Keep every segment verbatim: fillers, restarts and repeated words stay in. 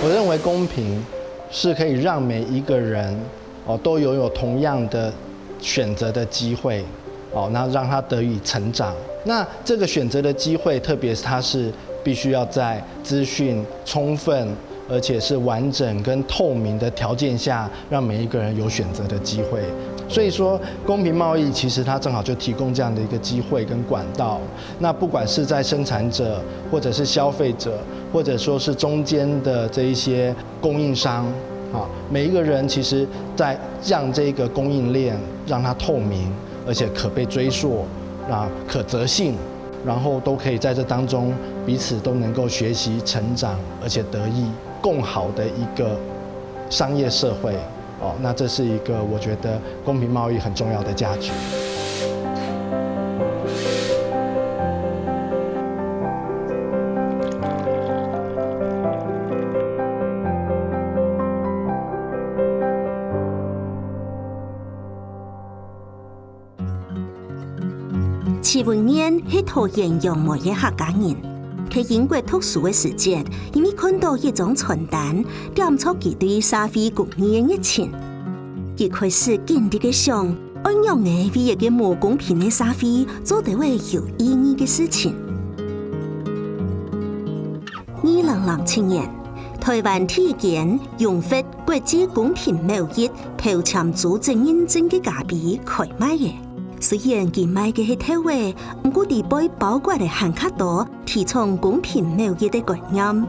我认为公平是可以让每一个人哦都拥有同样的选择的机会哦，那让他得以成长。那这个选择的机会，特别是它是必须要在资讯充分而且是完整跟透明的条件下，让每一个人有选择的机会。所以说，公平贸易其实它正好就提供这样的一个机会跟管道。那不管是在生产者，或者是消费者，或者说是中间的这一些供应商，啊，每一个人其实在让这个供应链让它透明，而且可被追溯，啊，可责信，然后都可以在这当中彼此都能够学习成长，而且得益更好的一个商业社会。哦，那这是一个我觉得公平贸易很重要的价值。徐文燕係桃園楊梅个客家人，在英國讀書个時節，因為看到一張傳單，點著佢對社會公義个熱情。佢開始緊張个想，愛仰仔為一个無公平个社會做兜仔有意義个事情。二零零七年，台灣第一間榮獲國際公平貿易頭籤組織認證个咖啡開賣了。雖然佢賣个係豆仔，毋過裡背包括个還較多提倡公平貿易个觀念。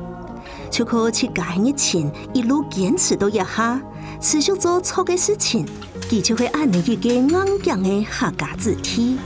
就靠自家个熱情，一路堅持到這下，持續做著个事情，佢就係恁仔一个硬頸个客家子弟。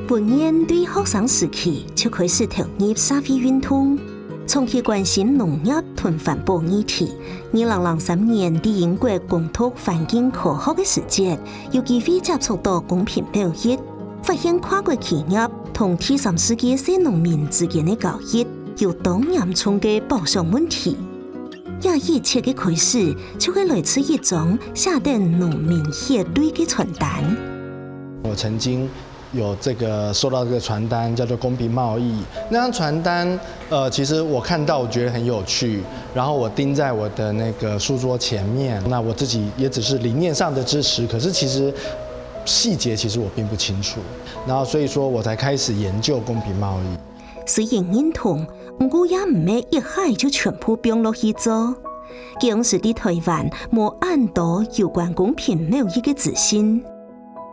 文燕對學生時期就開始投入社會運動，長期關心農業同環保議題。二零零三年，在英國攻讀環境科學个時節，有機會接觸到公平貿易，發現跨國企業同第三世界細農民之間个交易有當嚴重个保障問題。這一切个開始，就係來自一張寫等農民血淚个傳單。我曾经有这个收到这个传单，叫做公平贸易。那张传单，呃，其实我看到我觉得很有趣，然后我钉在我的那个书桌前面。那我自己也只是理念上的支持，可是其实细节其实我并不清楚。然后所以说我才开始研究公平贸易。虽然认同，毋过也毋係一下就全部放落去做。當時在台灣無恁多有關公平貿易个資訊。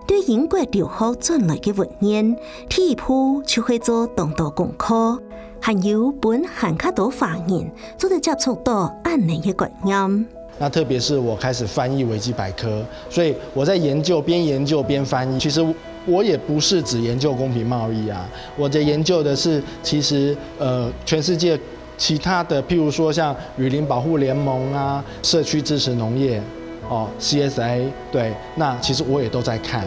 對英國留學轉來个文燕，第一步就係做當多功課，還有分還較多華人做得接觸到恁仔个觀念。那特別是我開始翻譯維基百科，所以我在研究，邊研究邊翻譯。其實我也不是只研究公平貿易啊，我在研究的是，其實呃，全世界 其他的，譬如說像雨林保護聯盟啊、社區支持農業，哦，C S A，對，那其實我也都在看。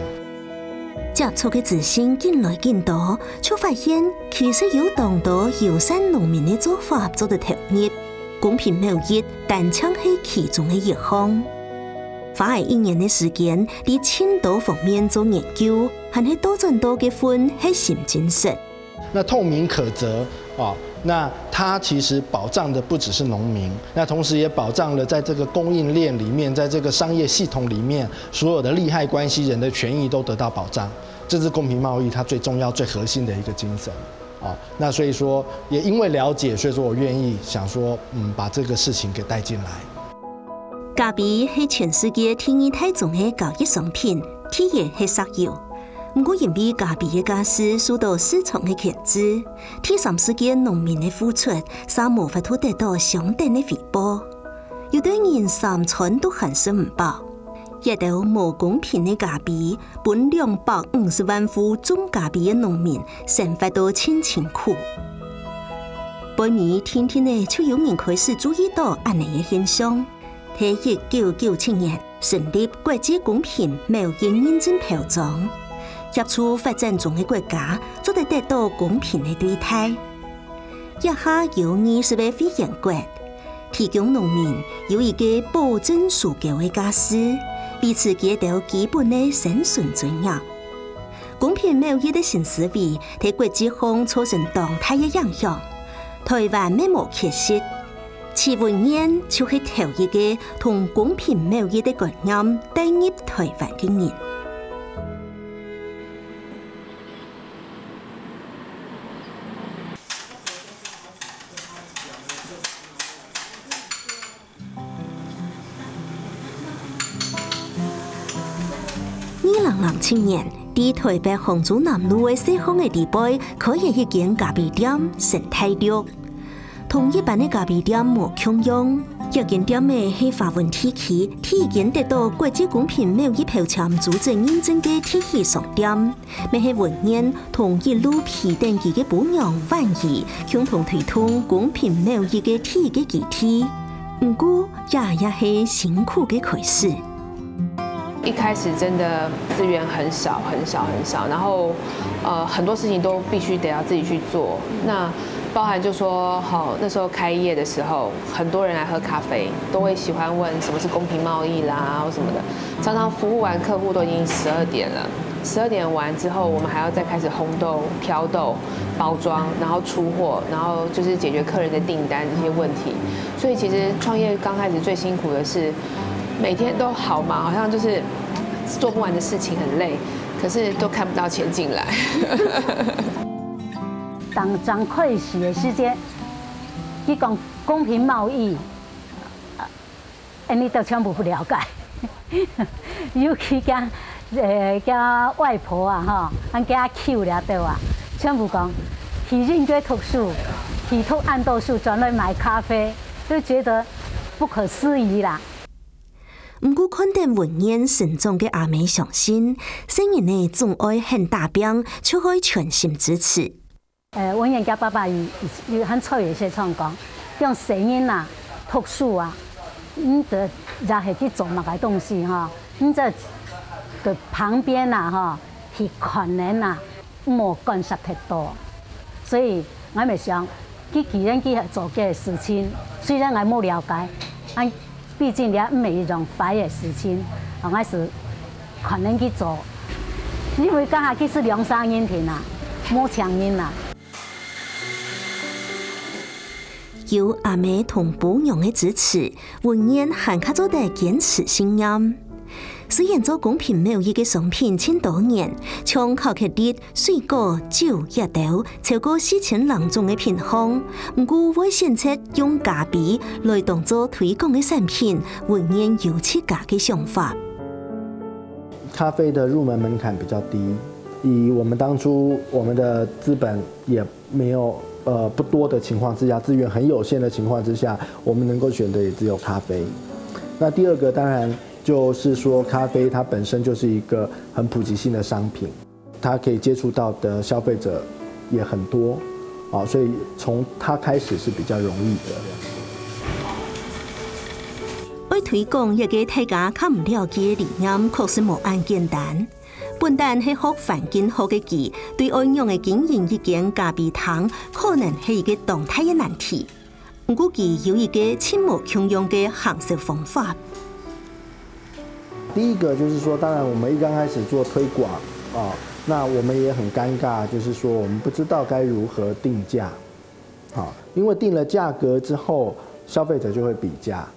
接觸个資訊緊來緊多，就發現其實有當多友善農民个做法做得投入，公平貿易單淨係其中个一項。花了一年个時間，在盡多方面做研究，還係倒轉到个份係心真實。 那透明可責啊，那它其實保障的不只是農民，那同時也保障了在這個供應鏈裡面，在這個商業系統裡面，所有的利害關係人的權益都得到保障。這是公平貿易它最重要、最核心的一個精神啊。那所以說，也因為了解，所以說我願意想說，嗯，把這個事情給帶進來。 咖啡係全世界第二大宗个交易商品，第一係石油。毋過因為咖啡个價數受到市場个牽制，第三世界農民个付出，嗄無法度得到相等个回報。有兜人三餐都還食毋飽。這兜無公平个咖啡，分兩百五十萬戶種咖啡个農民生活到盡清苦。北美定定仔就有人開始注意到恁仔个現象。 在一九九七年成立國際公平貿易認證標章，協助發展中个國家做得得到公平个對待。這下有二十個會員國，提供農民有一個保證收購个價數，維持佢兜基本个生存尊嚴。公平貿易个新思維在國際上造成當大个影響。台灣乜無缺席。徐文彥就係頭一個同公平貿易个觀念帶入台灣个人。二零零七年，在台北杭州南路个細巷仔裡背，開了一間咖啡店，生大陸。同一般个咖啡店無共樣，這間店仔係華文地區第一間得到國際公平貿易標籤組織認證个地區商店。 乜係文彥同一路陪等佢个餔娘婉儀共同推動公平貿易个第一個基地。毋過，這也係辛苦个開始。一開始真的資源很少，很少，很少，然後呃很多事情都必須得要自己去做。那包含就說，好，那時候開業的時候，很多人來喝咖啡，都會喜歡問什麼是公平貿易啦，或什麼的。常常服務完客戶都已經十二點了，十二點完之後，我們還要再開始烘豆、挑豆、包裝，然後出貨，然後就是解決客人的訂單這些問題。所以其實創業剛開始最辛苦的是，每天都好忙，好像就是做不完的事情很累，可是都看不到錢進來。當正開始个時節，佢講公平貿易，恁呢都全部不了解。尤其佢，呃，佢外婆啊，吼，恁佢舅了對啊，全部講，佢應該讀書，佢讀恁多書，轉來賣咖啡，就覺得不可思議啦。毋過看等文彥成長个阿姆相信，細人仔總愛肯打拚，就會全心支持。 呃，文彥厥爸爸佢佢很早以前常講，講細人啊，讀書啊，毋得也係去做麼个東西吼，毋得个旁邊啊吼，去看人啊，毋好干涉忒多。所以𠊎乜想，佢既然佢係做个事情，雖然𠊎無了解，啊，畢竟這毋係一種壞个事情，啊，𠊎係看人去做，因為該下佢係兩儕人定啊，無請人啊。 有阿姆同餔娘个支持，文彥還較做得堅持信念。雖然做公平貿易个商品盡多元，像巧克力、水果、酒這兜，超過四千零種个品項，毋過會選擇用咖啡來當做推廣个產品，文彥有自家个想法。咖啡的入门门槛比较低，以我们当初我们的资本也没有呃不多的情况之下，资源很有限的情况之下，我们能够选的也只有咖啡。那第二个当然就是说，咖啡它本身就是一个很普及性的商品，它可以接触到的消费者也很多，啊，所以从它开始是比较容易的。愛推廣一個大家較毋了解个理念，確實無恁簡單。 本旦係學環境學个佢，對愛仰仔經營一間咖啡廳，可能係一個當大个難題。毋過佢有一個盡無共樣个行銷方法。第一个就是说，当然我们一刚开始做推广啊，那我们也很尴尬，就是说我们不知道该如何定价，啊，因为定了价格之后，消费者就会比价。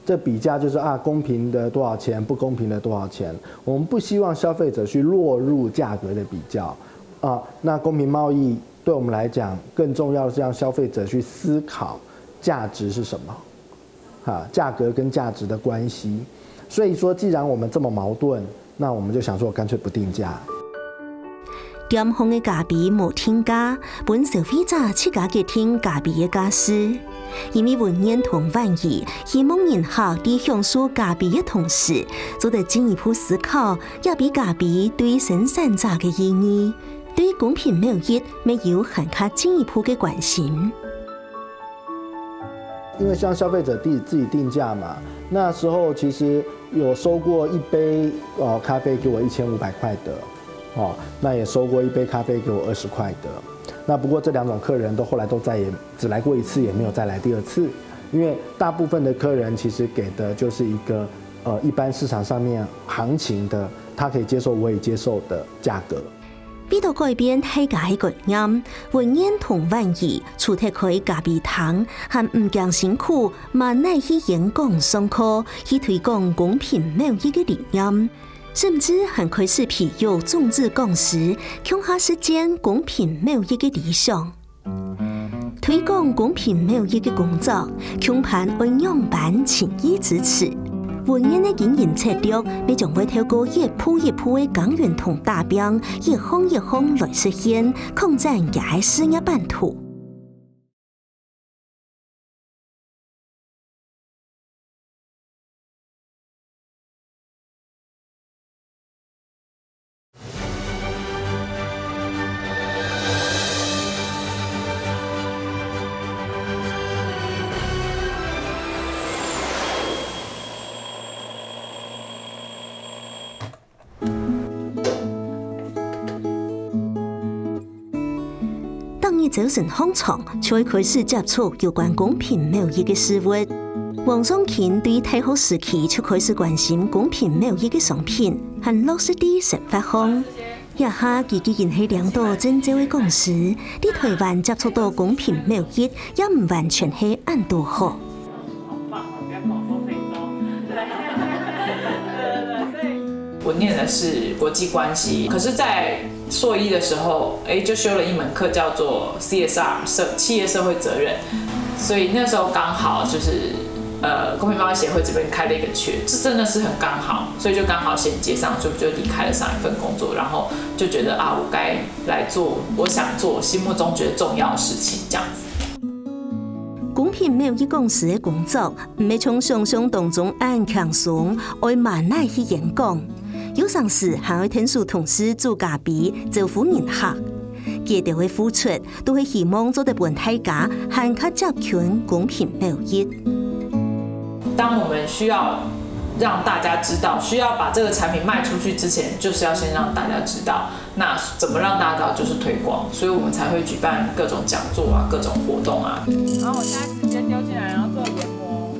这比价就是啊，公平的多少钱，不公平的多少钱。我们不希望消费者去落入价格的比较啊。那公平贸易对我们来讲，更重要的是让消费者去思考价值是什么，啊，价格跟价值的关系。所以说，既然我们这么矛盾，那我们就想说，干脆不定价。 店項个咖啡無定價，分消費者自家決定咖啡个價數。因為文彥同婉儀希望人客在享受咖啡个同時，做得進一步思考這杯咖啡對生產者个意義，對公平貿易乜有還較進一步个關心。因为像消费者自己自己定价嘛，那时候其实有收过一杯呃咖啡给我一千五百块的，哦，那也收过一杯咖啡给我二十块的。那不过这两种客人都后来都再也只来过一次，也没有再来第二次，因为大部分的客人其实给的就是一个呃一般市场上面行情的，他可以接受，我也接受的价格。為著改變大家个觀念，文言同玩意除忒開咖啡廳，還毋驚辛苦，嘛拿去演講上課，去推廣公平貿易个理念，甚至還開始培育種子講師，共下實踐公平貿易个理想。 推廣公平貿易个工作，恐怕愛仰般情義支持。文言个經營策略，也將會透過一步一步个耕耘同打拚，一項一項來實現，擴展佢个事業版圖。 逐日朝晨䟘床，就會開始接觸有關公平貿易个事物。王尚欽對大學時期就開始關心公平貿易个商品，還落實在生活項。這下佢既經係領導證照个講師，在臺灣接觸著公平貿易，也毋完全係恁堵好。 我念的是國際關係，可是，在碩一的時候，哎，就修了一門課，叫做 C S R 社企業社會責任，所以那時候剛好就是呃公平貿易協會這邊開了一個缺，這真的是很剛好，所以就剛好銜接上，所以我就離開了上一份工作，然後就覺得啊，我該來做我想做、我心目中覺得重要的事情，這樣子。 公平貿易講師个工作，毋係像想像當中恁輕鬆，愛滿哪去演講。有成時還愛𢯭手同事煮咖啡、招呼人客。佢兜个付出，都係希望做得分大家還較接近公平貿易。當我們需要讓大家知道，需要把這個產品賣出去之前，就是要先讓大家知道。 那怎麼讓大家知道？就是推廣，所以我們才會舉辦各種講座啊，各種活動啊。然後我現在直接丟進來，然後做研磨。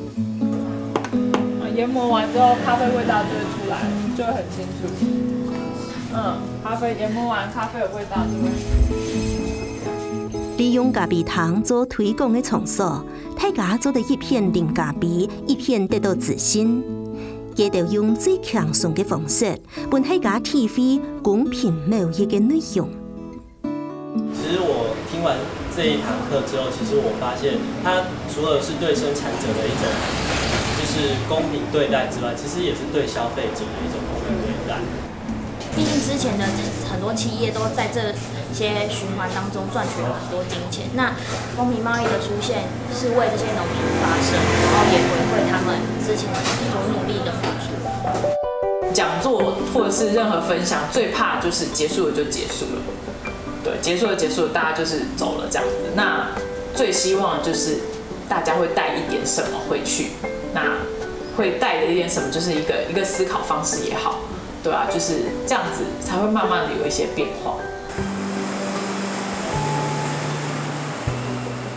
啊，研磨完之後，咖啡味道就會出來，就會很清楚。嗯，咖啡研磨完，咖啡的味道就會。利用咖啡廳做推廣个場所，大家做得一片啉咖啡，一片得到資訊。佢兜用最輕鬆个方式， 分大家體會公平貿易个內容。其實我聽完這一堂課之後，其實我發現它除了是對生產者的一種就是公平對待之外，其實也是對消費者的一種公平對待。畢竟之前的很多企業都在這些循環當中賺取了很多金錢，那公平貿易的出現是為這些農民發聲，然後也回饋他們之前所努力的付出。講座或者是任何分享，最怕就是結束了就結束了，對，結束了結束了，大家就是走了這樣子。那最希望就是大家會帶一點什麼回去，那會帶的一點什麼，就是一個一個思考方式也好，對啊，就是這樣子才會慢慢的有一些變化。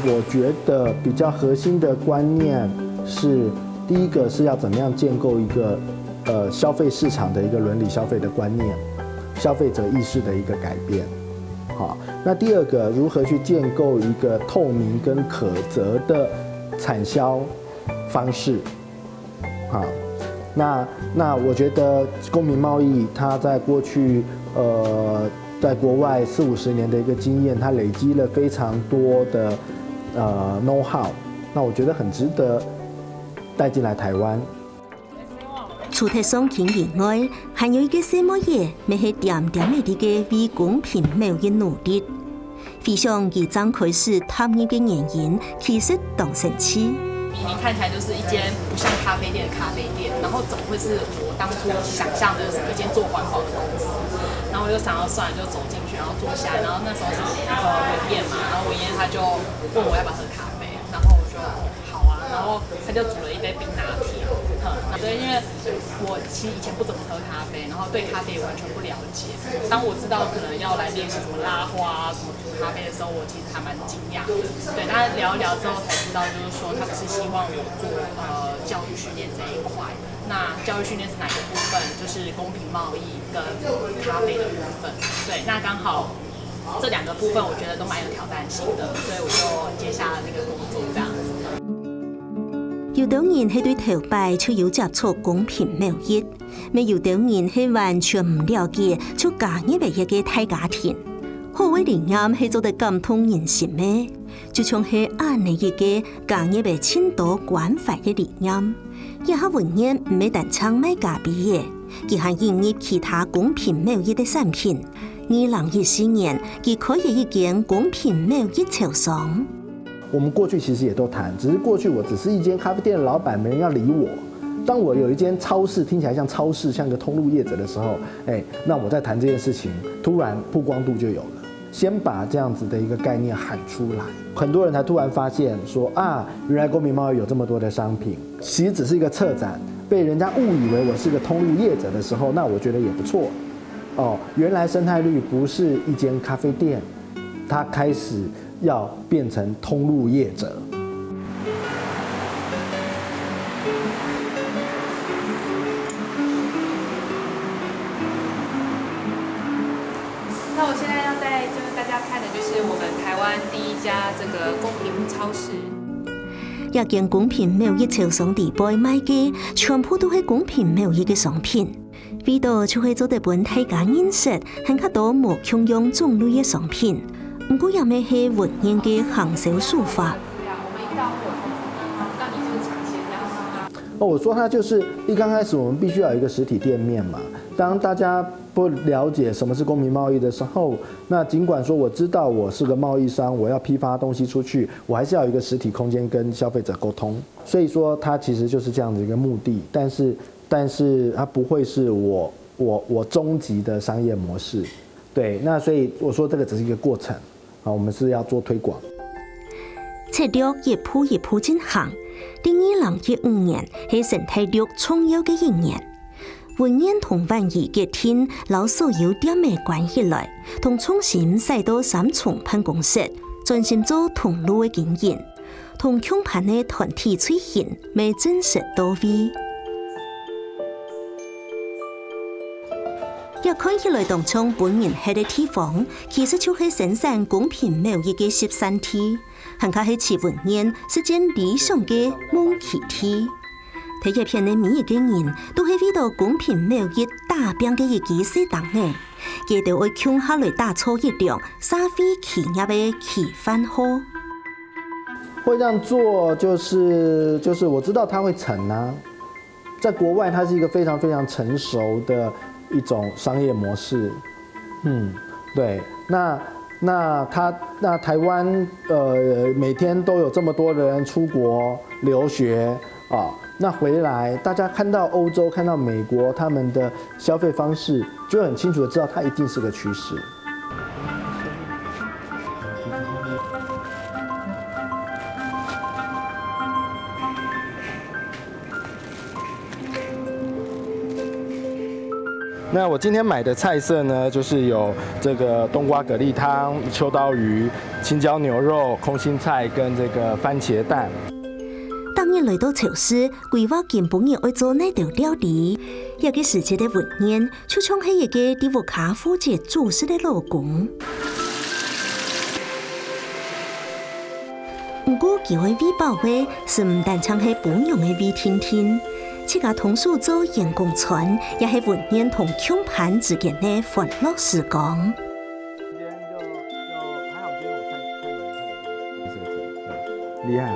我覺得比較核心的觀念是，第一個是要怎麼樣建構一個呃消費市場的一個倫理消費的觀念，消費者意識的一個改變。好，那第二個，如何去建構一個透明跟可責的產銷方式？好，那那我覺得公平貿易它在過去呃在國外四五十年的一個經驗，它累積了非常多的呃 know how，那我覺得很值得帶進來台灣。除忒尚欽以外，還有一個細妹仔，乜係恬恬仔在該為公平貿易努力。回想佢正開始踏入个原因，其實當生趣。明明看起來就是一間不像咖啡店的咖啡店，然後怎麼會是我當初想象的什麼一間做環保的公司？然後我就想要算了，就走進去，然後坐下，然後那時候是呃文燕嘛，然後文燕她就問我要不要喝咖啡，然後我就好啊，然後她就煮了一杯冰拿鐵，对，因为我其实以前不怎么喝咖啡，然后对咖啡也完全不了解。当我知道可能要来练习什么拉花啊、什么煮咖啡的时候，我其实还蛮惊讶的。对，但聊一聊之后才知道，就是说他们是希望我做呃教育训练这一块。那教育训练是哪个部分？就是公平贸易跟咖啡的部分。对，那刚好这两个部分我觉得都蛮有挑战性的，所以我就接下了那个工作这样子。有兜人係對頭擺就有接觸公平貿易，乜有兜人係完全毋了解就加入了一個大家庭。好个理念係做得感動人心个，就像係恁呢一個加入了盡多關懷个理念。這下文燕毋係單淨賣咖啡个，佢還引入其他公平貿易个產品。二零一四年，佢開了一間公平貿易超商。我们过去其实也都谈，只是过去我只是一间咖啡店的老板，没人要理我。当我有一间超市，听起来像超市，像个通路业者的时候，哎，那我在谈这件事情，突然曝光度就有了。先把这样子的一个概念喊出来，很多人才突然发现说啊，原来公平贸易有这么多的商品，其实只是一个策展，被人家误以为我是个通路业者的时候，那我觉得也不错。哦，原来生态绿不是一间咖啡店，它开始要变成通路业者。那我现在要带就是大家看的就是我们台湾第一家这个公平超市。這間公平貿易超商底背賣个全部都係公平貿易个商品。味道就係做得分大家認識還較多無共樣種類个商品。毋過也乜係文燕个行銷手法。哦，我说它就是一刚开始我们必须要有一个实体店面嘛。当大家不了解什么是公平贸易的时候，那尽管说我知道我是个贸易商，我要批发东西出去，我还是要有一个实体空间跟消费者沟通。所以说，它其实就是这样的一个目的，但是但是它不会是我我我终极的商业模式。对，那所以我说这个只是一个过程啊，我们是要做推广。策略一步一步進行。二零一五年係生態綠重要个一年。文燕同婉儀決定摎所有店仔關起來，同重心徙到三重辦公室，專心做通路个經營，同共伴个團體餒形乜正式到位。這看起來當像分人㧒个地方，其實就係生產公平貿易个集散地，還較係徐文燕實踐理想个夢基地。在這片个每一個人，都係為到公平貿易打拚个一支細燈仔，佢兜愛共下來打造一輛社會企業个奇幻號。会这样做，就是就是我知道它会成啊，在国外它是一个非常非常成熟的一种商业模式，嗯，对，那那它那台湾呃每天都有这么多的人出国留学啊，那回来大家看到欧洲看到美国他们的消费方式，就很清楚的知道它一定是个趋势。那我今天买的菜色呢，就是有这个冬瓜蛤蜊汤、秋刀鱼、青椒牛肉、空心菜跟这个番茄蛋。逐日來到超市，規劃今晡日愛做哪兜料理。這個時節个文燕，就像係一個在屋下負責煮食个老公。毋過佢愛餵飽个，係毋單淨係餔娘个胃定定，自家動手做員工餐，也係文燕同共伴之間个歡樂時光。厲害啊！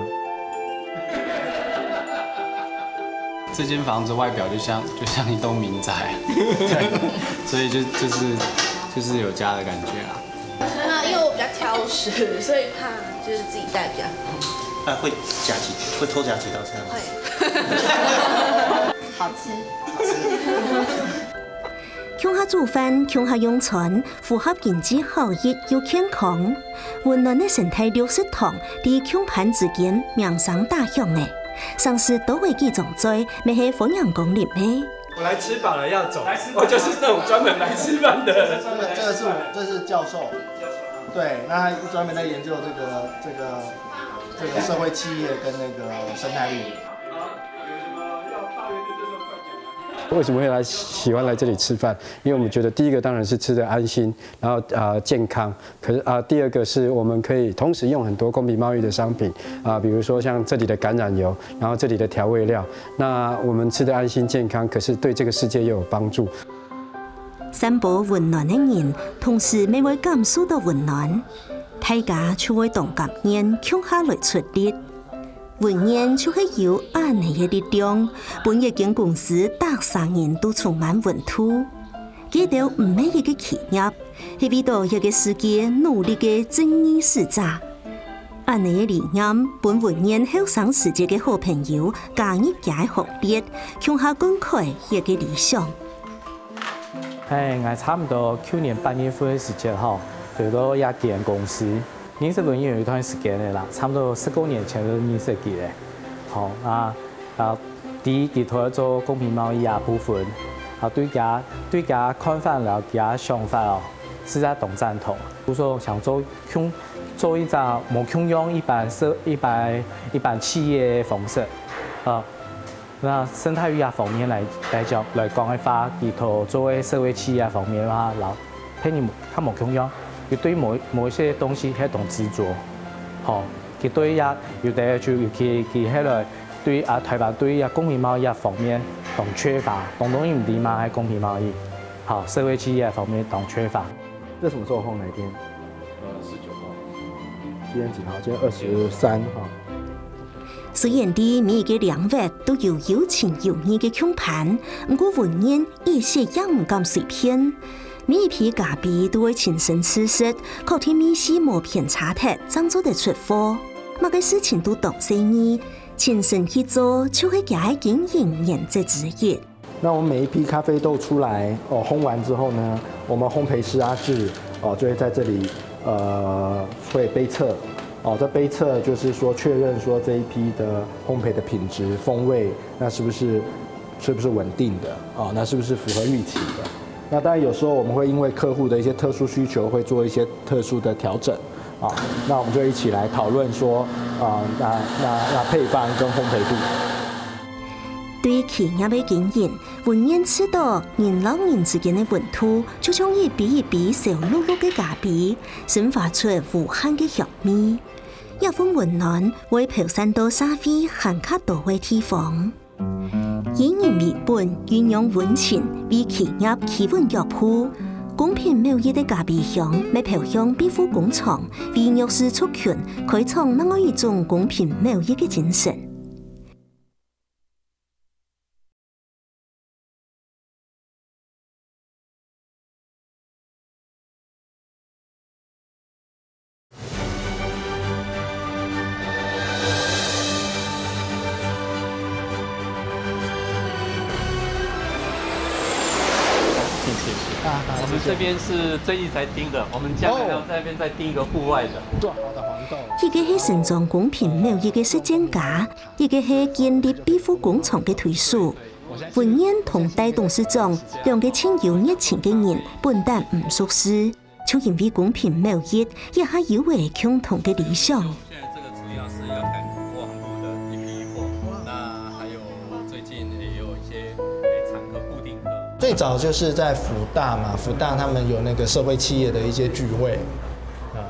这间房子外表就像就像一栋民宅，对，所以就就是就是有家的感觉啊。因为我比较挑食，所以怕就是自己带比较好。那会夹几会偷夹几道菜吗？会。好吃。共下煮飯，共下用餐，符合經濟效益又健康。溫暖个生態綠食堂，在共伴之間名聲打響了。常時都會記帳嘴，乜係歡迎光臨个。我來吃飽了要走，我就是那種專門來吃飯的。這個，這個是我，這是教授。對，那他專門在研究這個，這個，這個社會企業跟那個生態鏈。為什麼會來喜歡來這裡吃飯？因為我們覺得第一個當然是吃得安心，然後呃健康。可是啊、呃，第二個是我們可以同時用很多公平貿易的商品啊、呃，比如說像這裡的橄欖油，然後這裡的調味料，那我們吃得安心健康，可是對這個世界又有幫助。散播溫暖个人，同時乜會感受到溫暖，大家就會當甘願共下來出力。 文菸就係有恁仔个力量，分一間公司逐儕人都充滿溫度。佢兜毋係一個企業，係為著一個世界努力个正義使者。恁仔个理念，分文菸後生時節个好朋友加入佢个行列，共下灌溉一個理想。係，𠊎差毋多舊年八月份个時節吼，就到這間公司。 認識文菸有一段時間了啦，差不多十過年前就認識佢了。好，啊，啊，第一佢都在做公平貿易啊部分，啊，對佢，對佢看法了，佢想法哦，實在當贊同。就說想做共，做一隻無共樣一般社，一般，一般企業的方式，啊， 那生態系啊方面來來講來講个話，佢頭做个社會企業方面啊，摎別人較無共樣，佢對某某一些東西係當執著，吼，佢對啊有兜就尤其佢係來對啊台灣對啊公平貿易啊方面當缺乏，當多人毋知麼个公平貿易，好，社會企業方面當缺乏。這什麼時候烘那一天？呃，十九號。今天幾號？今天二十三號。 雖然知每一個領域都有有情有義个共伴，毋過文菸一息也毋敢隨便。每一杯咖啡都會親身試食，確定味緒無偏差忒，正做得出貨。麼个事情都當細義，親身去做就係佢个經營原則之一。 那我們每一批咖啡豆出來哦，烘完之後呢，我們烘焙師阿志哦就會在這裡呃會杯測哦，這杯測就是說確認說這一批的烘焙的品質、風味，那是不是是不是穩定的啊？那是不是符合預期的？那當然有時候我們會因為客戶的一些特殊需求，會做一些特殊的調整啊。那我們就一起來討論說啊，那那那配方跟烘焙度。 對企業个經營，文菸知著人摎人之間个溫度，就像一杯一杯燒熝熝个咖啡，昇華出無限个香味。這份溫暖會飄散到社會還較多个地方。以人為本，孕養溫情，為企業企穩腳步。公平貿易个咖啡香，乜飄向庇護工廠，為弱勢族群開創另外一種公平貿易个精神。 我们这边是最近才钉的，我们将来要在那边再钉一个户外的。做好的黄豆。一个係伸张公平貿易个实践家，一个係建立庇护工厂个推手。文菸同戴董事长两个真有热情个人，本旦毋熟识，就因为公平贸易，一下有个共同个理想。现在这个主要是要赶网络的一批货，那还有最近也有一些诶常客固定客。最早就是在福大嘛，福大他们有那个社会企业的一些聚会，啊，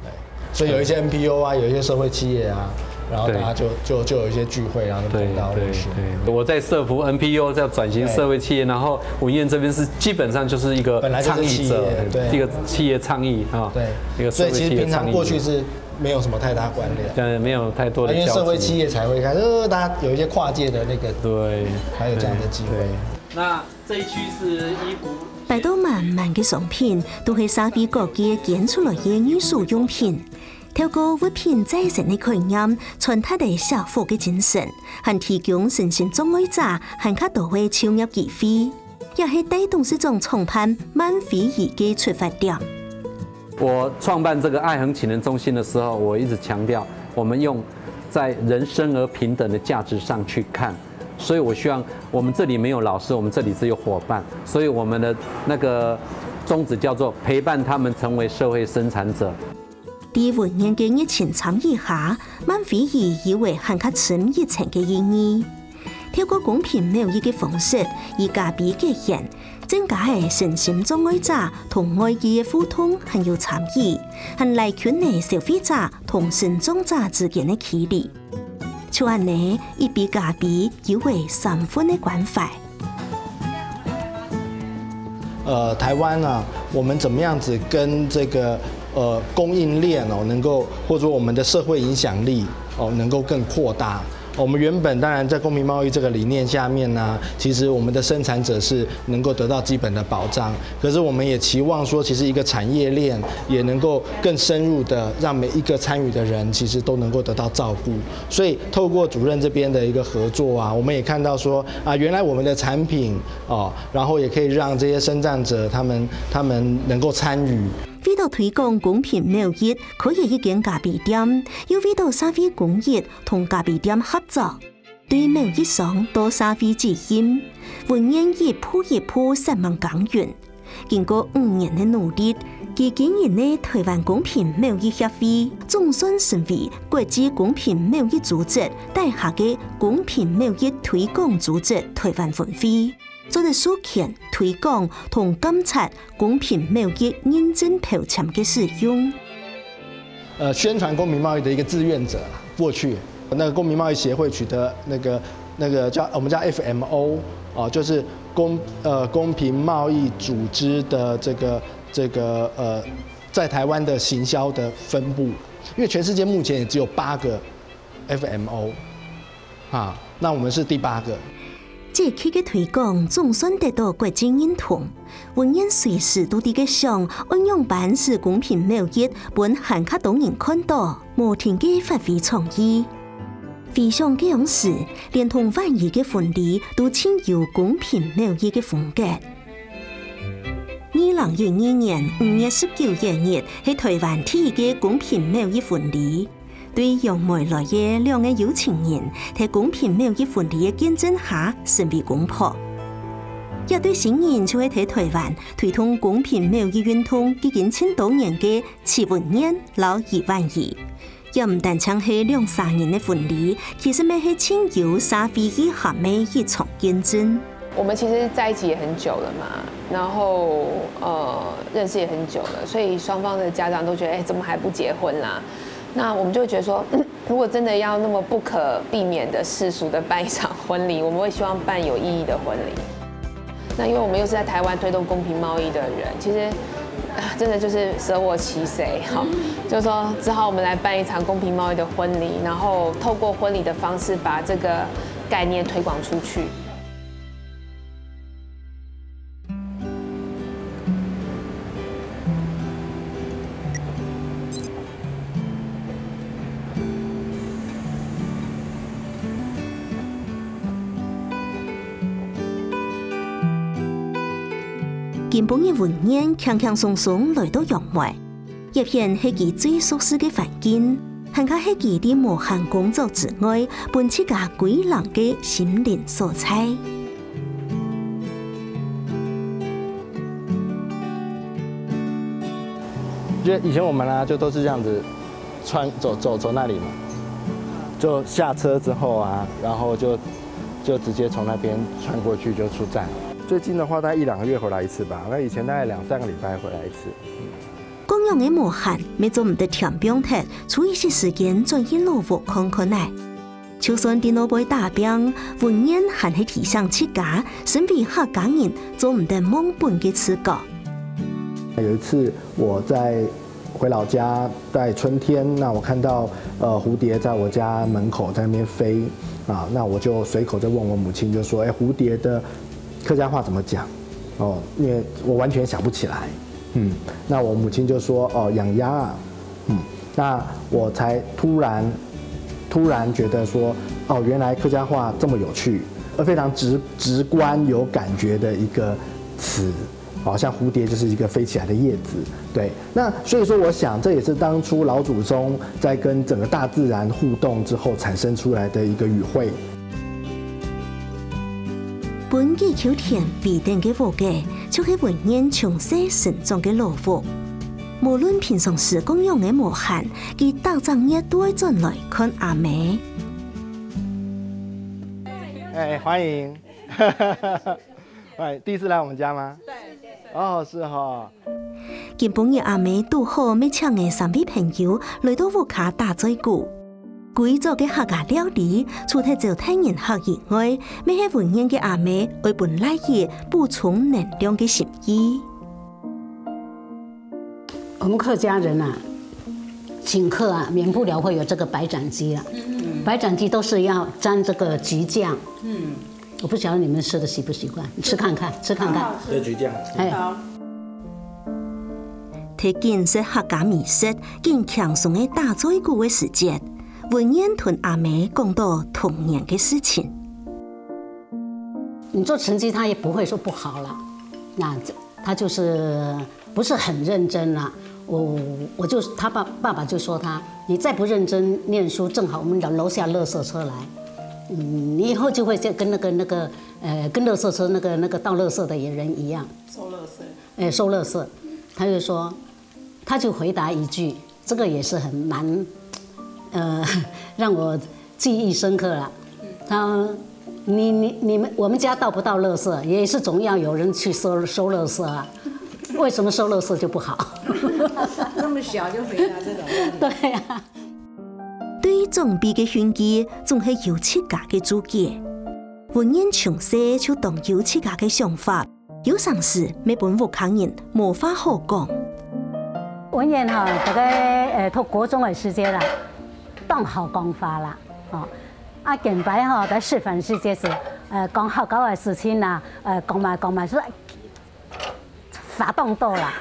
对，所以有一些 N P O 啊，有一些社会企业啊，然后大家就就就有一些聚会，然后就碰到认识。对，我在社福 N P O 叫转型社会企业，然后文菸这边是基本上就是一个本来就是企业倡议者，对一个企业倡议啊，对，一个社会企业倡议者。所以其实平常过去是没有什么太大关联。对，没有太多的因为交集。社会企业才会开始，呃，大家有一些跨界的那个，对，还有这样的机会。对。那这一区是衣服。摆到满满个商品，都係社会各界捐出来个二手用品。透过物品再生个概念，传达个社福个精神，还提供身心障碍者还较多个就业机会，也係戴董事长创办慢飞鱼个出发点。我创办这个爱恒启能中心的时候，我一直强调，我们用在人生而平等的价值上去看。所以我希望我们这里没有老师，我们这里只有伙伴。所以我们的那个宗旨叫做陪伴他们成为社会生产者。在文言个熱情參與下，漫畫有了還較深一層个意義。透過公平貿易个方式，與咖啡結緣，增加了身心障礙者同外界个互動還有參與，還拉近了消費者同身障者之間个距離。就恁呢，一杯咖啡有了三分个關懷。呃，台灣啊，我們怎麼樣子跟這個呃供應鏈哦，能夠或者說我們的社會影響力哦，能夠更擴大。我們原本當然在公平貿易這個理念下面呢，其實我們的生產者是能夠得到基本的保障，可是我們也期望說，其實一個產業鏈也能夠更深入的讓每一個參與的人其實都能夠得到照顧。所以透過主任這邊的一個合作啊，我們也看到說啊，原來我們的產品哦，然後也可以讓這些身障者他們他們能夠參與。為著推廣公平貿易，開了一間咖啡店，又為著社會公益同咖啡店合作，對貿易商到社會責任，文燕一步一步煞猛耕耘。經過五年个努力，佢經營个台灣公平貿易協會，總算成為國際公平貿易組織底下个公平貿易推廣組織台灣分會。 做得授權、推廣同監察公平貿易認證標籤个使用。呃，宣傳公平貿易的一個志願者啦，過去那個公平貿易協會取得那個那個叫我們叫F M O哦，就是公呃公平貿易組織的這個這個呃在台灣的行銷的分部，因為全世界目前也只有八個 F M O，哈，那我們是第八個。這期个推廣總算得到國際認同，文燕隨時都在該想，愛仰般使公平貿易分還較多人看到，無停个發揮創意。回想該央時，連同婉儀个婚禮都盡有公平貿易个風格。二零一二年五月十九這日係台灣第一个公平貿易婚禮。 對楊梅來个兩個有情人，在公平貿易婚禮个見證下成為公婆。這對新人就係在台灣推動公平貿易運動已經盡多年个徐文燕摎余婉儀。這毋單淨係兩儕人个婚禮，其實乜係盡有社會意涵个一場見證。 我們其實在一起也很久了嘛，然後呃認識也很久了，所以雙方的家長都覺得，哎，怎麼還不結婚啦？那我們就覺得說，如果真的要那麼不可避免的世俗的辦一場婚禮，我們會希望辦有意義的婚禮。那因為我們又是在台灣推動公平貿易的人，其實啊真的就是捨我其誰哈，就是說只好我們來辦一場公平貿易的婚禮，然後透過婚禮的方式把這個概念推廣出去。 今晡日文燕輕輕鬆鬆來到楊梅，這片係佢最熟事个環境，還較係佢在無閒工作之外，分自家歸零个心靈所在。 就以前我們呢，就都是這樣子穿走走走那裡嘛，就下車之後啊，然後就就直接從那邊穿過去就出站。最近的話，大概一兩個月回來一次吧。那以前大概兩三個禮拜回來一次。講樣个無閒，乜做毋得恬放忒，抽一息時間轉去老屋看看仔。 就算在外背打拚，文燕還係提醒自家，身為客家人，做毋得忘本个自覺。有一次我在回老家，在春天，那我看到呃蝴蝶在我家門口在那邊飛啊，那我就隨口就問我母親，就說：「哎，蝴蝶的客家話怎麼講？」哦，因為我完全想不起來。嗯，那我母親就說：「哦，養鴨啊。」嗯，那我才突然突然覺得說，哦，原來客家話這麼有趣，而非常直直觀有感覺的一個詞。好像蝴蝶就是一个飞起来的叶子，对。那所以说，我想这也是当初老祖宗在跟整个大自然互动之后产生出来的一个语汇。分幾口田圍等个屋仔，就係文彥從細成長个老屋。無論平常時仰般个無閒，佢逐隻月都會轉來看阿姆。哎，欢迎。哎，第一次来我们家吗？对。哦，是哈。今晡日阿姆堵好乜請个三位朋友來到屋下打嘴鼓。歸桌个客家料理，除忒招待人客以外，乜係文彥个阿姆愛分倈仔補充能量个心意。我们客家人啊，请客啊，免不了会有这个白斩鸡啊。白斩鸡都是要沾这个桔酱。我不晓得你们吃的习不习惯，你吃看看，吃看看。这桔酱。哎，忒緊食客家美食，緊輕鬆个打嘴鼓个時節，文彥同阿姆講到童年个事情。你做成绩他也不会说不好啦，那这他就是不是很认真啦。我我就他爸爸爸就说他，你再不认真念书，正好我们楼楼下垃圾车来，嗯，你以后就会像跟那个那个呃跟垃圾车那个那个倒垃圾的人一样。收垃圾。哎，收垃圾，他就说，他就回答一句，这个也是很蛮，呃，让我记忆深刻了。他，你你你们我们家倒不倒垃圾，也是总要有人去收收垃圾啊。为什么收垃圾就不好？这么小就回答这种问题。对呀、對長輩个訓誡，總係有自家个註解。文彥從細就當有自家个想法，有常時乜分屋下人無話好講。文彥哈，大概呃讀國中个時節啦，當好講話啦，吼。啊，見擺吼，在食飯時節時，呃，講學校个事情啊，呃，講嘛講嘛，說話當多啦。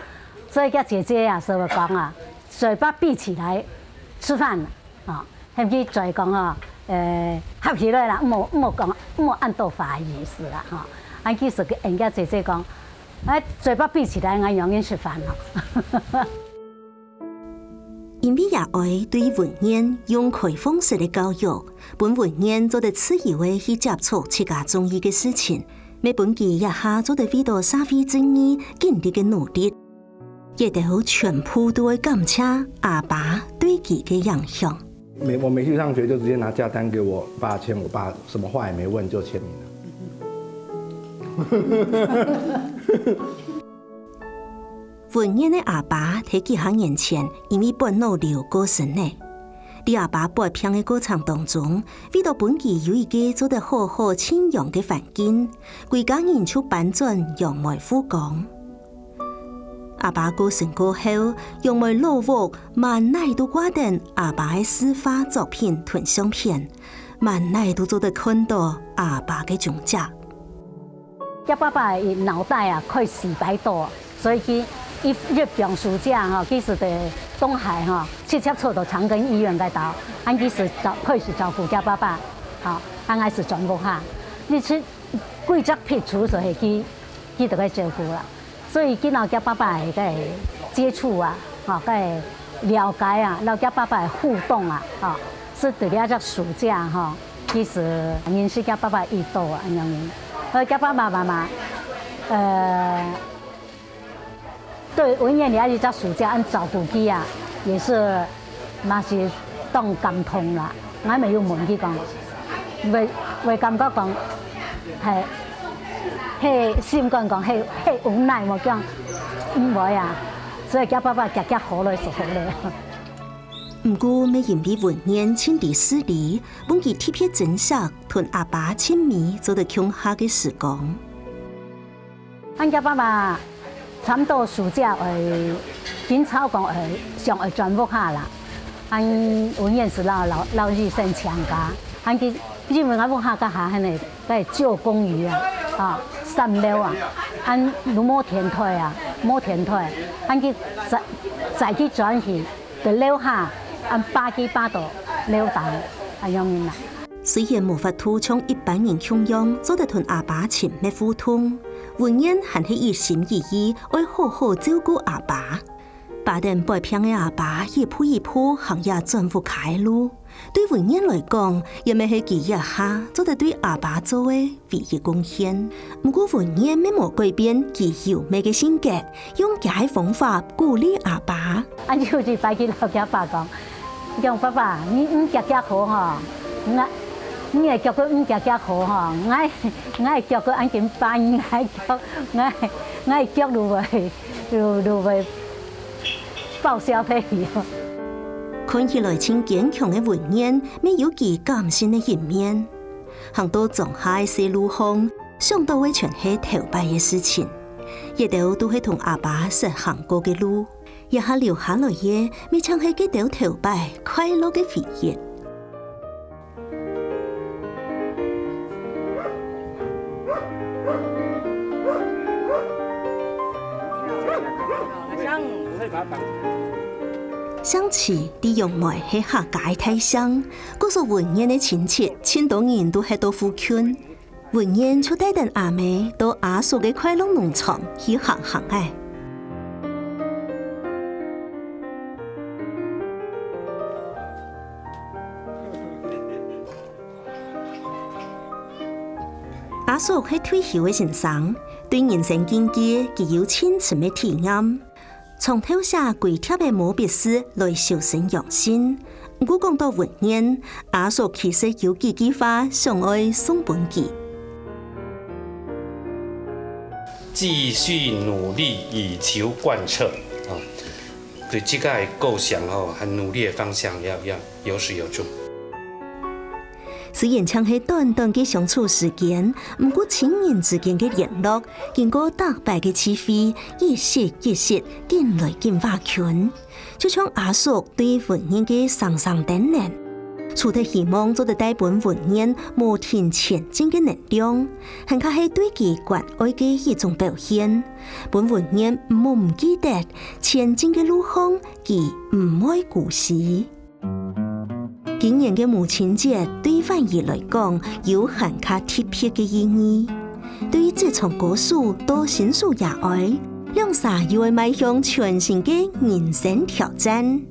所以佢姐姐啊，就會講啊，嘴巴閉起來吃飯，吼，喊佢嘴講吼，呃，合起來啦，莫莫講，莫恁多話个意思啦，吼。啊，其實佢人家姐姐講，哎，嘴巴閉起來，𠊎仰般食飯咯。因為爺哀對文彥用開放式个教育，分文彥做得自由个去接觸自家中意个事情，乜分佢這下做得為到社會正義盡力个努力。這兜全部都愛感謝阿爸對佢个影響。每我每去上学就直接拿假单给我爸签，我爸什么话也没问就签名了。文彥个阿爸在幾下年前因為發腦瘤過身了。在阿爸發病个過程當中，為到分佢有一個做得好好靜養个環境，歸家人就搬轉楊梅湖江。阿爸過身過後，楊梅老屋滿哪都掛等阿爸个字畫作品同相片，滿哪都做得看到阿爸个蹤跡。 厥爸爸个腦袋啊，開四擺刀，所以佢一一放暑假吼，其實在東海吼，直接坐到長庚醫院該兜，恁佢就照開始照顧厥爸爸，吼，恁𠊎就轉屋下。你去幾隻壁櫥就係佢佢就該照顧啦。所以佢摎厥爸爸个該接觸啊，吼，該了解啊，摎厥爸爸个互動啊，吼，係在這隻暑假吼。 其實認識厥爸爸已多啊，恁樣。呃，厥爸爸媽媽，呃，對文彥這一隻暑假恁照顧佢啊，也是嘛是當感動啦。𠊎乜有問佢講，會會感覺講，係係心肝講係係無奈無講，毋會啊。所以厥爸爸遽遽好了就好了。 毋過乜因為文彥盡知事理，分佢特別珍惜同阿爸親密做得共下个時光。恁厥爸爸差毋多暑假會，今朝講會想會轉屋下啦。恁文彥就摎摎摎醫生請假，恁佢因為𠊎屋下該下恁呢，該舊公寓啊，啊，三樓啊，恁都無天台啊，無天台，恁佢再再去轉去。 在樓下，恁爬去爬到樓頂，恁樣啦。雖然無法度像一般人共樣做得同阿爸親密互動，文燕還係一心一意愛好好照顧阿爸。 耙等發病个阿爸一步一步行這轉屋下个路，對文燕來講，這乜係佢這下做得對阿爸做个唯一貢獻。毋過文燕乜無改變佢優美个性格，用佢个方法鼓勵阿爸。恁樣有一擺去摎厥爸講，講：「爸爸，你毋遽遽好吼，𠊎，你个腳骨毋遽遽好吼，𠊎，𠊎个腳骨恁緊發炎，𠊎腳，𠊎，𠊎腳就會，就，就會 報銷退役。」看起來盡堅強个文燕，乜有佢感性个一面。行到莊下个細路項，想到个全係頭擺个事情，這兜都係同阿爸識行過个路，這下留下來个，乜正係該兜頭擺快樂个回憶。 姓徐，在楊梅係客家个大姓，故所文燕个親戚，盡多人都歇到附近。 文燕就帶等阿姆到阿叔个快樂農場去行行仔。阿叔係退休个先生，對人生境界佢有盡深个體驗。 長透寫歸帖个毛筆字來修身養性。毋過講到文燕，阿叔其實有幾句話想愛送分佢。繼續努力以求貫徹啊，對這個構想吼，和努力的方向要，要有始有終。 雖然淨係短短个相處時間，毋過親人之間个聯絡，經過逐擺个聚會，一息一息緊來緊加強。就像阿叔對文燕个雙雙叮嚀，除忒希望做得帶分文燕無停前進个能量，還較係對佢關愛个一種表現，分文燕毋好毋記得前進个路項，佢毋會孤栖。 今年个母親節對婉兒來講有還較特別个意義。對於職場高手到新手爺哀，兩儕又愛邁向全新个人生挑戰。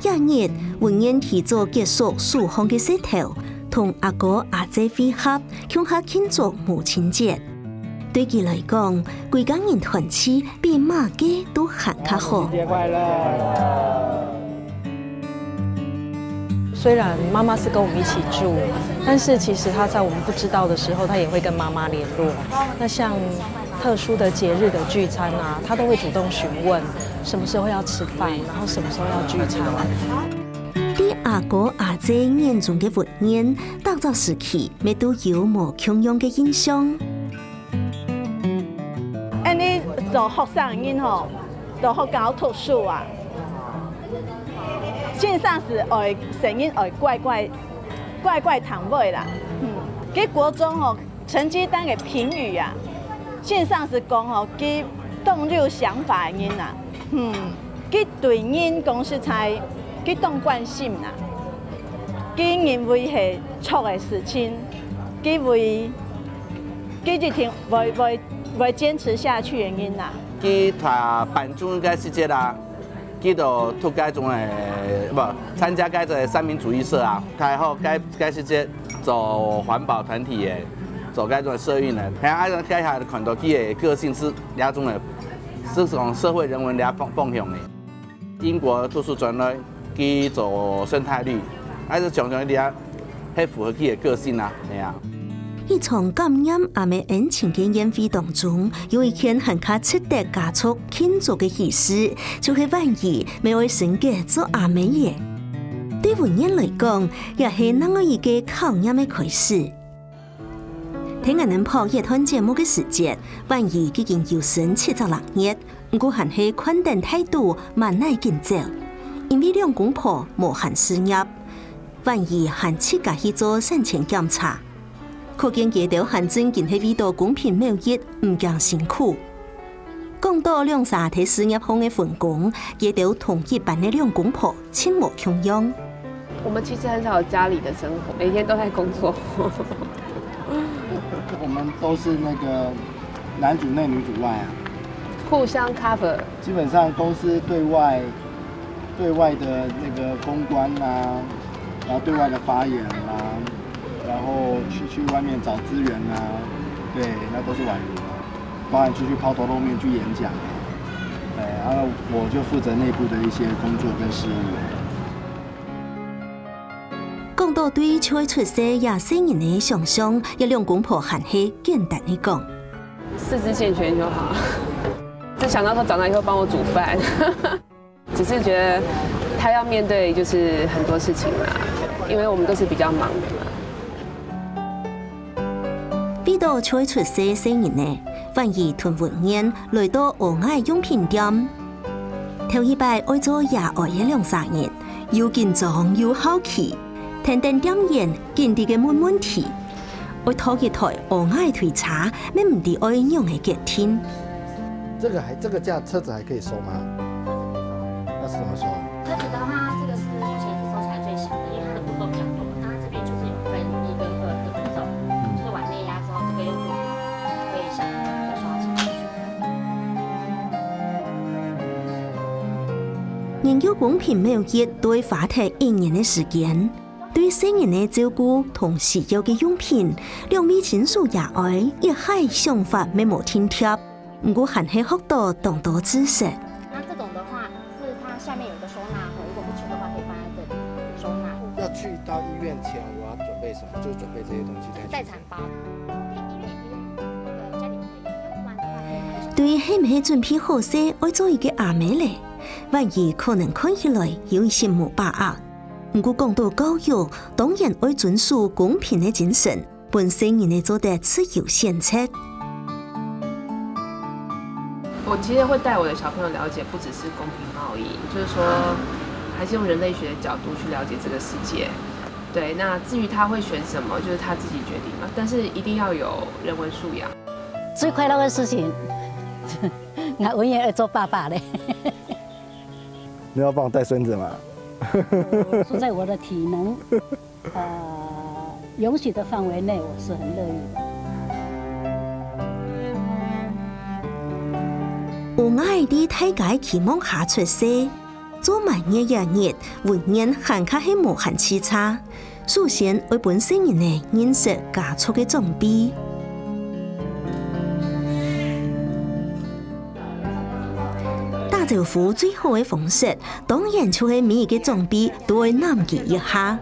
這日，文燕提早結束手項个事頭，同阿哥阿姊會合，共下慶祝母親節。 對佢來講，歸家人團聚比麼个都還較好。母親節快樂！雖然媽媽是跟我們一起住，但是其實她在我們不知道的時候，她也會跟媽媽聯絡。那像特殊的節日的聚餐啊，她都會主動詢問什麼時候要吃飯，然後什麼時候要聚餐。對阿哥阿姊眼中个文燕，逐隻時期乜都有無共樣个印象。 恁呢做學生个人吼，到學校讀書啊，先生係愛，先生愛乖乖，乖乖聽話啦。嗯，佢國中吼，成績單个評語啊，先生係講吼，佢當有想法个人啊。嗯，佢對人講實在，佢當關心啦。佢認為係錯个事情，佢會，佢一定會，會 會堅持下去个人啊。佢讀班長个時節啊，佢就讀該種个，毋，參加該種三民主義社啊，開學該，該時節做環保團體个，做該種社運个。係啊，該下看到佢个個性係這種个，係種社會人文這方，方向个。 英國讀書轉來，佢做生態綠，還係常常一定要，係符合佢个個性啊，係啊。一場感念阿姆恩情个宴會當中，有一件還較值得家族慶祝个喜事，就係婉兒乜愛升格做阿姆了。對文燕來講，也係另外一個考驗个開始。在𠊎等拍這段節目个時節，婉儀既經有身七隻零月，毋過還係看等大肚，滿哪緊走，因為兩公婆無閒事業，婉儀還自家去做產前檢查。可見佢兜還真經係為著公平貿易，毋驚辛苦。 講到兩儕在事業項个分工，佢兜同一般个兩公婆盡無共樣。我們其實很少有家裡的生活，每天都在工作。我們都是那個男主內女主外啊，互相 cover。基本上公司對外對外的那個公關啊，然後對外的發言啊，然後去去外面找資源啊，對，那都是婉儀啊。 包含出去拋頭露面去演講，哎，然後我就負責內部的一些工作跟事務。講到對就愛出世這細人个想像，這兩公婆還係簡單个講。四肢健全就好，只想到他長大以後幫我煮飯。 只是覺得他要面對就是很多事情啦，因為我們都是比較忙的嘛。為著就愛出世細人呢，婉儀同文燕來到蚵仔用品店。頭一擺愛做爺哀个兩儕人，又緊張又好奇，跈等店員緊張个問問題。 愛擇一台蚵仔推車，乜毋知愛仰仔決定。這個還這個價車子還可以收嗎？那是怎麼收？車子的話，這個是目前是收起來最小的，因為它的步驟比較多。那它這邊就是有分一跟二的步驟，就是往內壓之後，這個又可以小，再刷起來。研究公平貿易都愛花忒一年个時間。 對細人个照顧同需要个用品，兩位親屬爺哀一下想法乜無定著，毋過還係學到當多知識。那這種的話，是它下面有一個收納盒，如果不缺的話，可以放在這裡收納。要去到醫院前，我要準備什麼？就是準備這些東西再去。待產包。後面醫院也可以，那個家裡可以，要不然的話可以放在對係毋係準備好勢愛做一個阿姆咧？婉儀可能看起來有一些無把握。 毋過講到教育，當然愛遵守公平个精神，分細人仔做得自由選擇。我其實會帶我的小朋友了解，不只是公平貿易，就是說，還是用人類學的角度去了解這個世界。對，那至於他會選什麼，就是他自己決定嘛。但是一定要有人文素養。最快樂的事情，我永遠愛做爸爸嘞。你要幫我帶孫子嗎？說在我的體能，呃，允許的範圍內，我是很樂意的。有𠊎在大家期望下出世，做滿月這日，文燕還較係無閒洎杈。首先愛分細人仔認識家族个長輩。 打招呼最好个方式，當然就係每一個長輩都愛揇佢一下。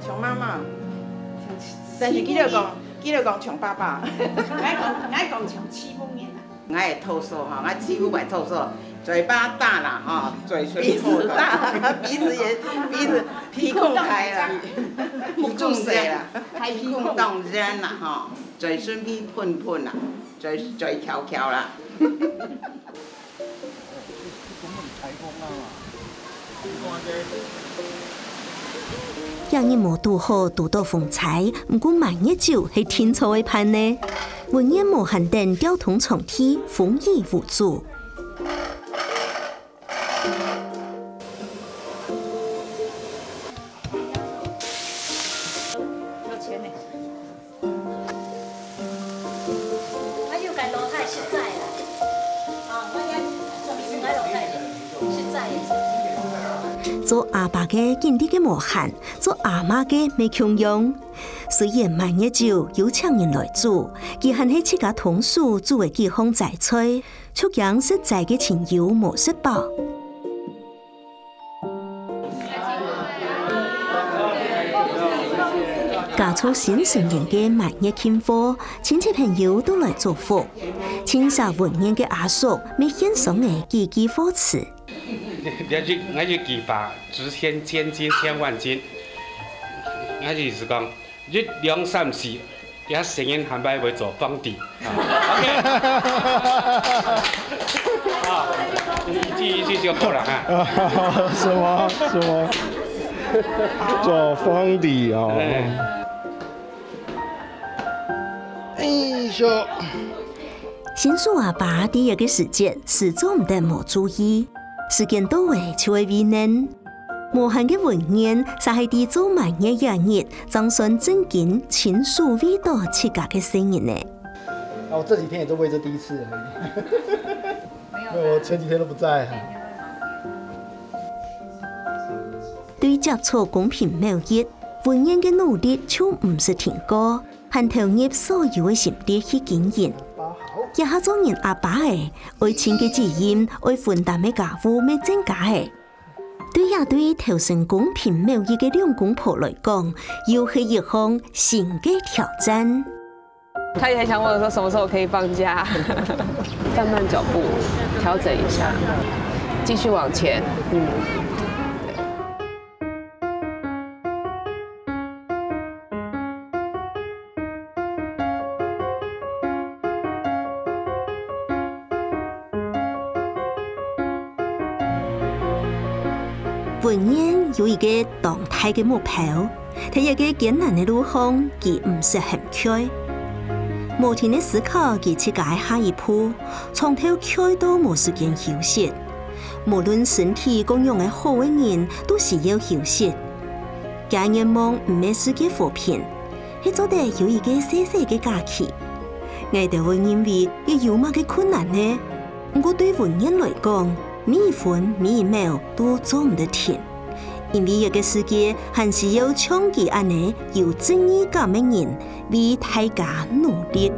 像媽媽，但是記得講，記得講像爸爸。愛講愛講像姊妹人啊。 𠊎个特色吼，𠊎姊夫个特色，嘴巴大啦吼，嘴唇鼻子大，鼻子也鼻子鼻孔開啦，鼻孔細啦，鼻孔當圓啦吼，嘴唇皮噴噴啦，嘴嘴翹翹啦。 這日無堵好堵到風搓，毋過滿月酒係定著愛辦呢。文燕無閒等調通場地，風雨無阻。 做阿爸个緊張个無閒，做阿媽个乜共樣。雖然滿月酒有請人來煮，佢還係自家動手煮个幾項齋菜，就驚食齋个親友無食飽。 家族新成員个滿月慶賀，親戚朋友都來祝福。親戚文燕个阿叔乜獻上了幾句賀詞。這一，𠊎一句話，值千千金、千萬金。𠊎个意思講，一兩三四，這聲音還擺會做皇帝。啊，OK。啊，一句一句就夠了哈。什麼什麼？做皇帝哦。哎。哎呦。新手阿爸第一个時節，是做毋得無注意。 時間到了就會為難。無閒个文燕，煞係在做滿月這日，正算正經親手為到自家个細人呢。啊，我這幾天也就為這第一次而已。沒有啦。我前幾天都不在啊。對接觸公平貿易，文燕个努力就毋識停過。 還投入所有个心力去經營。這下做人阿爸个，愛盡个責任，愛分擔个家務乜增加个。對這對投身公平貿易个兩公婆來講，又係一項新个挑戰。他也很想問我說什麼時候可以放假，放慢脚步，調整一下，繼續往前。嗯。 文燕有一個當大个目標，在這個艱難个路項，佢毋識喊𤸁。無停个思考佢自家个下一步，長透𤸁到無時間休息。無論身體仰般个好个人，都需要休息。厥願望毋係世界和平， 係做得有一個細細个假期。𠊎兜會認為佢有麼个困難呢？毋過對文燕來講，每一分每一秒都做毋得停，因為這個世界還需要像佢恁仔有正義感个人為大家努力。